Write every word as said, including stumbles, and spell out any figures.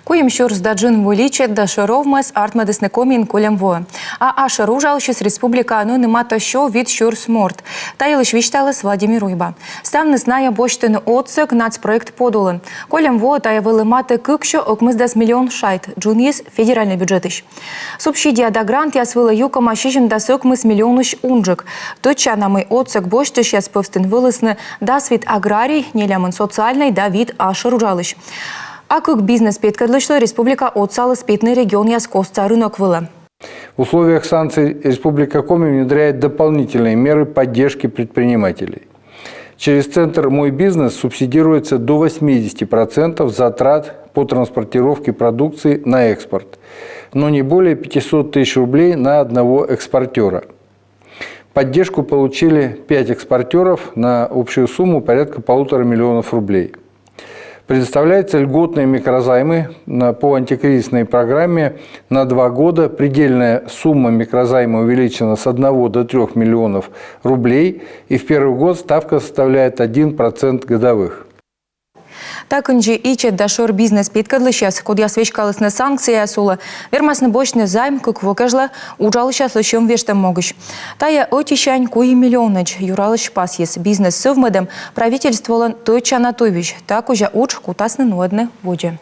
Куим сюрс да джын выль ичӧт да шӧр овмӧс артмӧдісны Комиын кольӧм воӧ. А ашӧр уджалысьыс республикаын ӧні матӧ сё вит сюрс морт. Та йылысь висьталіс Владимир Уйба. Ставныс найӧ босьтӧны отсӧг нацпроект подулын. Кольӧм воӧ тайӧ вӧлі матӧ кыксё ӧкмысдас миллион шайт, джынйыс федеральнӧй бюджетысь. Субсидия да грантъяс вылӧ юкӧма сизимдас ӧкмыс миллионысь унджык. Тӧдчана, мый отсӧг босьтысьяс пӧвстын вӧлісны дас вит аграрий, нелямын социальнӧй да вит ашӧр уджалысь. А кык бизнес петкӧдлысьлы республика отсаліс петны регионъяс костса рынок вылӧ. В условиях санкций Республика Коми внедряет дополнительные меры поддержки предпринимателей. Через центр «Мой бизнес» субсидируется до восьмидесяти процентов затрат по транспортировке продукции на экспорт, но не более пятисот тысяч рублей на одного экспортера. Поддержку получили пять экспортеров на общую сумму порядка полутора миллионов рублей. Предоставляются льготные микрозаймы на, по антикризисной программе на два года. Предельная сумма микрозайма увеличена с одного до трёх миллионов рублей, и в первый год ставка составляет один процент годовых. Та кындзи ичӧт да шӧр бизнес петкӧдлысьяс, кодъяс веськалісны санкцияяс улӧ, вермасны босьтны займ кык во кежлӧ уджалысьяслы сьӧм вештӧм могысь. Тайӧ ӧтисянь куим миллионӧдз. Юралысь пасйис: бизнес сӧвмӧдӧм правительстволӧн тӧдчана туйвизь. Та кузя удж кутасны нуӧдны водзӧ.